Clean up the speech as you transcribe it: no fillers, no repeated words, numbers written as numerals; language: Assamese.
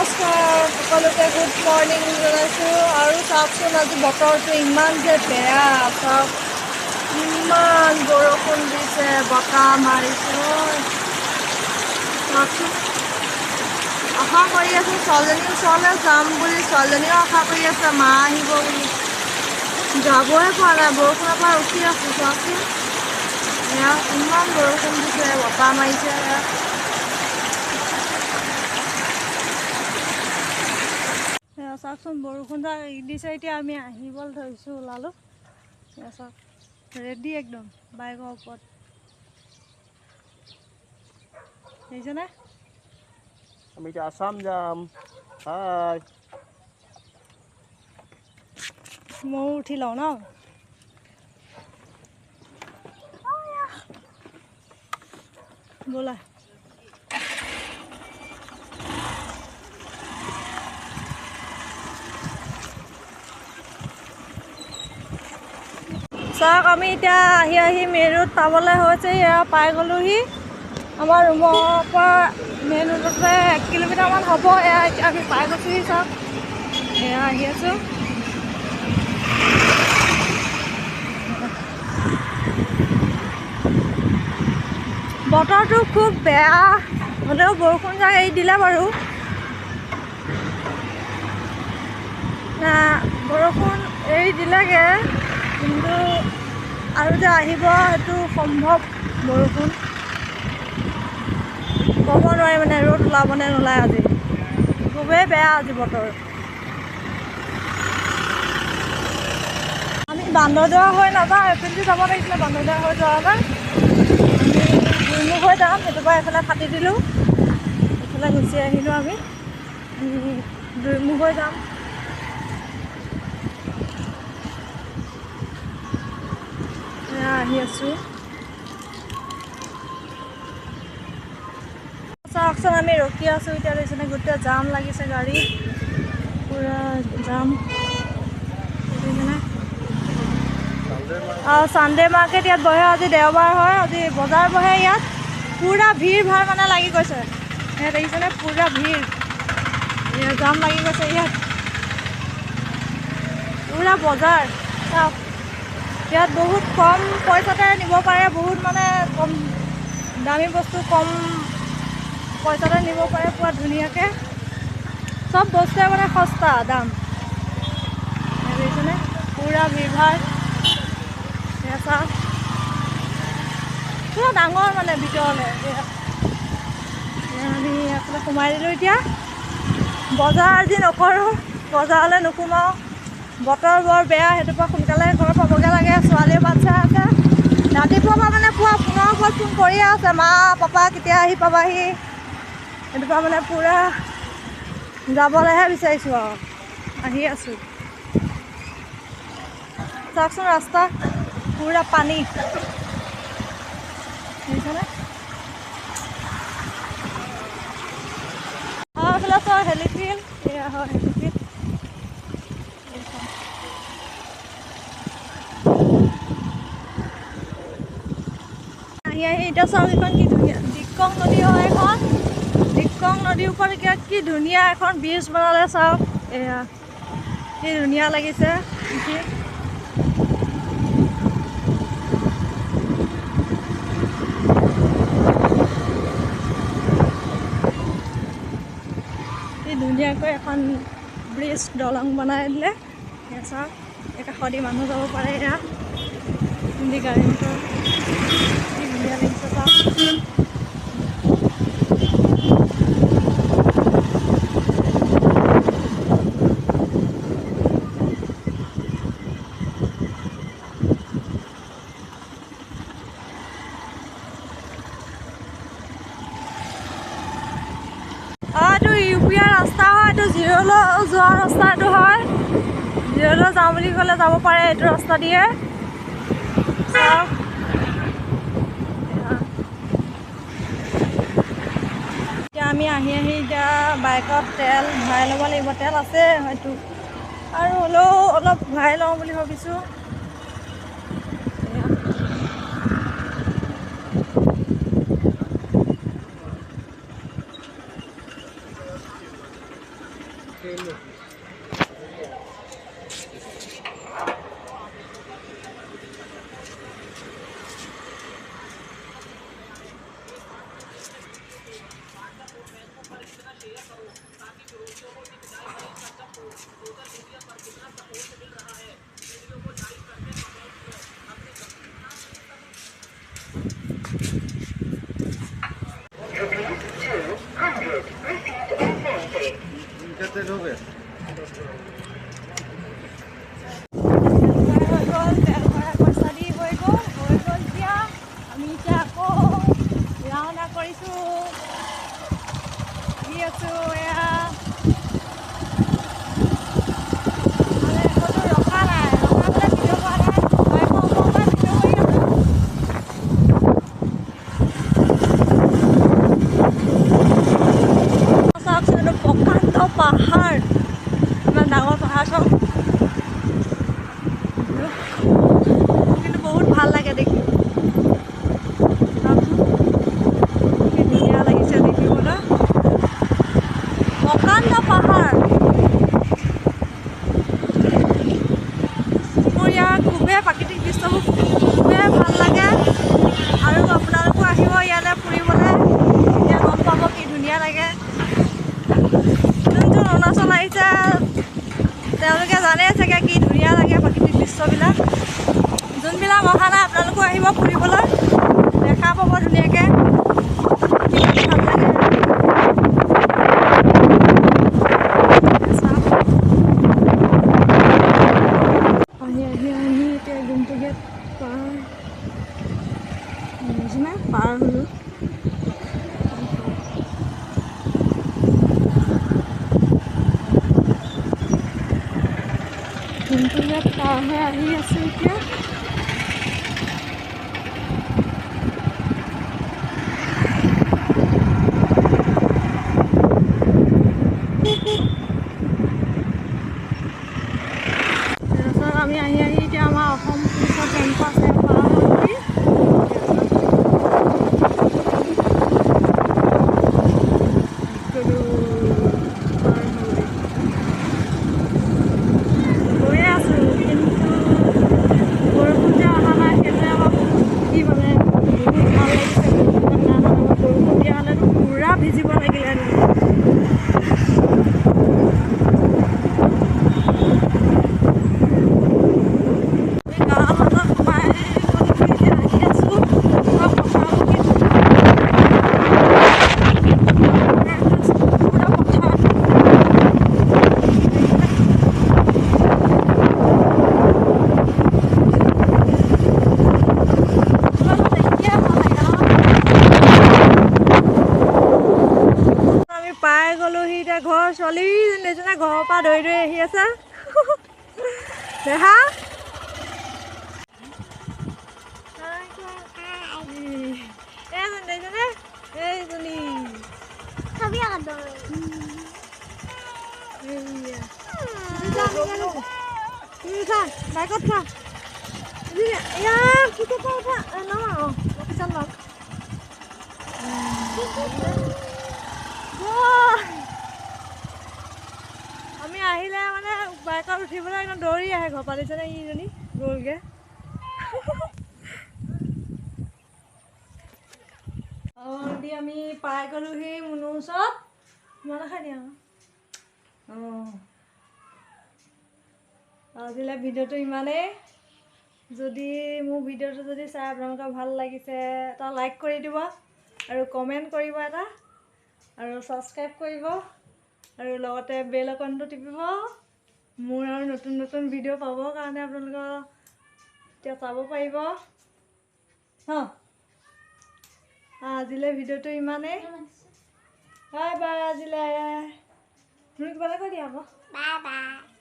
নমস্কাৰ সকলোকে গুড মৰ্ণিং জনাইছোঁ। আৰু চাওকচোন আজি বতৰটো ইমান যে বেয়া, চাওক ইমান বৰষুণ দিছে, বতাহ মাৰিছে। চাওকচোন, আশা কৰি আছোঁ ছোৱালীজনীৰ ওচৰলৈ যাম বুলি, ছোৱালীজনীও আশা কৰি আছে মা আহিব বুলি, যাবই পৰা নাই, বৰষুণৰ পৰা ৰখি আছোঁ। চাওকচোন এয়া ইমান বৰষুণ দিছে, বতাহ মাৰিছে। চাওকচোন বৰষুণ দিছে, এতিয়া আমি আহিবলৈ ধৰিছোঁ, ওলালোঁ। চাওক ৰেডি একদম বাইকৰ ওপৰত, দেখিছেনে? আমি এতিয়া আছাম যাম। হাই, ময়ো উঠি লওঁ ন। ব'লা। চাওক আমি এতিয়া আহি আহি মেইন ৰোড পাবলৈ হৈছে, এয়া পাই গ'লোহি। আমাৰ ৰুমৰ পৰা মেইন ৰোডতে 1 কিলোমিটাৰমান হ'ব। এয়া এতিয়া আমি পাই গৈছোঁহি। চাওক এয়া আহি আছোঁ। বতৰটো খুব বেয়া হ'লেও বৰষুণ যাক এৰি দিলে বাৰু, না বৰষুণ এৰি দিলেগৈ, কিন্তু আৰু যে আহিব সেইটো সম্ভৱ বৰষুণ ক'ব নোৱাৰি, মানে ৰ'দ ওলাবনে নোলায়। আজি খুবেই বেয়া আজি বতৰ। আমি বান্দৰদোৱা হৈ নাযাওঁ, এইপিনেদি যাব লাগিছিলে, বান্দৰদোৱা হৈ যোৱা নাই, আমি দুইমুখ হৈ যাম। সেইটোৰ পৰা এইফালে ফাটি দিলোঁ, এইফালে গুচি আহিলোঁ। আমি দুইমুখ হৈ যাম। আহি আছোঁ। চাওকচোন আমি ৰখি আছোঁ এতিয়া, দেখিছেনে গোটেই জাম লাগিছে, গাড়ী পূৰা জাম, দেখিছেনে? আৰু ছানডে মাৰ্কেট ইয়াত বহে, আজি দেওবাৰ হয়, আজি বজাৰ বহে ইয়াত, পূৰা ভিৰ ভাৰ মানে লাগি গৈছে। ইয়াত দেখিছেনে পূৰা ভিৰ, জাম লাগি গৈছে ইয়াত, পূৰা বজাৰ। চাওক ইয়াত বহুত কম পইচাতে নিব পাৰে, বহুত মানে কম দামী বস্তু কম পইচাতে নিব পাৰে, পূৰা ধুনীয়াকৈ চব বস্তুৱে মানে সস্তা দাম। দেখিছেনে পূৰা ভিৰ ভাৰ, চাওক পূৰা ডাঙৰ মানে ভিতৰলৈ। আমি এইফালে সোমাই দিলোঁ। এতিয়া বজাৰ আজি নকৰোঁ, বজাৰলৈ নোসোমাওঁ, বতৰ বৰ বেয়া, সেইটোৰ পৰা সোনকালে ঘৰ পাবগৈ লাগে। ছোৱালীৰ বাচ্ছা আছে, ৰাতিপুৱাৰ পৰা মানে পুৱা ফোনৰ ওপৰত ফোন কৰিয়ে আছে, মা পাপা কেতিয়া আহি পাবাহি। সেইটোৰ পৰা মানে পূৰা যাবলৈহে বিচাৰিছোঁ আৰু আহি আছোঁ। চাওকচোন ৰাস্তা পূৰা পানী, দেখিছেনে? আৰু এইফালে চাওক হেলিফিল্ড, এয়া হয় হেলিফিল্ড। আহি আহি এতিয়া চাওক এইখন কি ধুনীয়া দিকং নদী হয় এখন। দিকং নদীৰ ওপৰত এতিয়া কি ধুনীয়া এখন ব্ৰিজ বনালে, চাওক এয়া কি ধুনীয়া লাগিছে। কি ধুনীয়াকৈ এখন ব্ৰিজ দলং বনাই দিলে। চাওক এই কাষদি মানুহ যাব পাৰে, এয়া গাড়ী মটৰ কি ধুনীয়া লাগিছে চাওক। এইটো ইউ পি আৰ ৰাস্তা হয়, এইটো জিৰ'লৈ যোৱা ৰাস্তা এইটো হয়। জিৰ'লৈ যাওঁ বুলি ক'লে যাব পাৰে এইটো ৰাস্তা দিয়ে। চাওক এতিয়া আমি আহি আহি এতিয়া বাইকত তেল ভৰাই ল'ব লাগিব, তেল আছে হয়তো আৰু হ'লেও অলপ ভৰাই লওঁ বুলি ভাবিছোঁ। পাহাৰ, ইমান ডাঙৰ পাহাৰ চাওক, কিন্তু বহুত ভাল লাগে দেখি। চাওকচোন কি ধুনীয়া লাগিছে দেখিবলৈ, প্ৰকাণ্ড পাহাৰ। মোৰ ইয়াৰ খুবেই প্ৰাকৃতিক দৃশ্যবোৰ খুবেই ভাল লাগে আৰু আপোনালোকো আহিব ইয়ালৈ ফুৰিবলৈ, তেতিয়া গম পাব কি ধুনীয়া লাগে। যোনটো অৰুণাচল আহিছে তেওঁলোকে জানে চাগে কি ধুনীয়া লাগে প্ৰাকৃতিক দৃশ্যবিলাক। যোনবিলাক অহা নাই আপোনালোকো আহিব ফুৰিবলৈ, দেখা পাব ধুনীয়াকৈ, ভাল লাগে। আহি আহি আহি এতিয়া গুমটি গেট পাৰ পাৰ হ'লোঁ। গুমটি গেট পাৰ হৈ আহি আছোঁ এতিয়া। তাৰপিছত আমি আহি আহি এতিয়া আমাৰ অসম পুলিচৰ কেম্প আছে পাৰ হৈ। গৈয়ে আছোঁ, কিন্তু বৰষুণ যে অহা নাই সেইটোৱে আমাক কি মানে বহুত ভাল লাগিছে। বৰষুণ নাই অহা, বৰষুণ দিয়া হ'লেতো পূৰা ভিজিব লাগিলে। গাঁৱৰ মাজত সোমাই এতিয়া আহি আছোঁ। পুৰা পথাৰ। আমি পাই গ'লোহি এতিয়া ঘৰ। ছোৱালীজনী দেখিছেনে ঘৰৰ পৰা দৌৰি দৌৰি আহি আছে। দেহা এইজনী দেখিছেনে, এইজনী। তুমি উঠা, বাইকত উঠা। এয়া পিছত উঠা নহয়, অঁ পিছত লগ। আমি আহিলে মানে বাইকত উঠিবলৈ একদম দৌৰি আহে ঘৰ পৰা, দেখিছেনে ইজনী গ'লগৈ। দি আমি পাই গ'লোহি মুনুৰ ওচৰত। ইমান খাই দিয়া। অঁ, আজিলৈ ভিডিঅ'টো ইমানেই। যদি মোৰ ভিডিঅ'টো যদি চাই আপোনালোকৰ ভাল লাগিছে, এটা লাইক কৰি দিব আৰু কমেণ্ট কৰিব এটা, আৰু ছাবস্ক্ৰাইব কৰিব আৰু লগতে বেল আইকনটো টিপিব মোৰ আৰু নতুন নতুন ভিডিঅ' পাবৰ কাৰণে আপোনালোকৰ এতিয়া চাব পাৰিব। আজিলৈ ভিডিঅ'টো ইমানেই, বাই বাই। আজিলৈ তুমি কিবা এটা কৈ দিয়া আকৌ। Bye bye.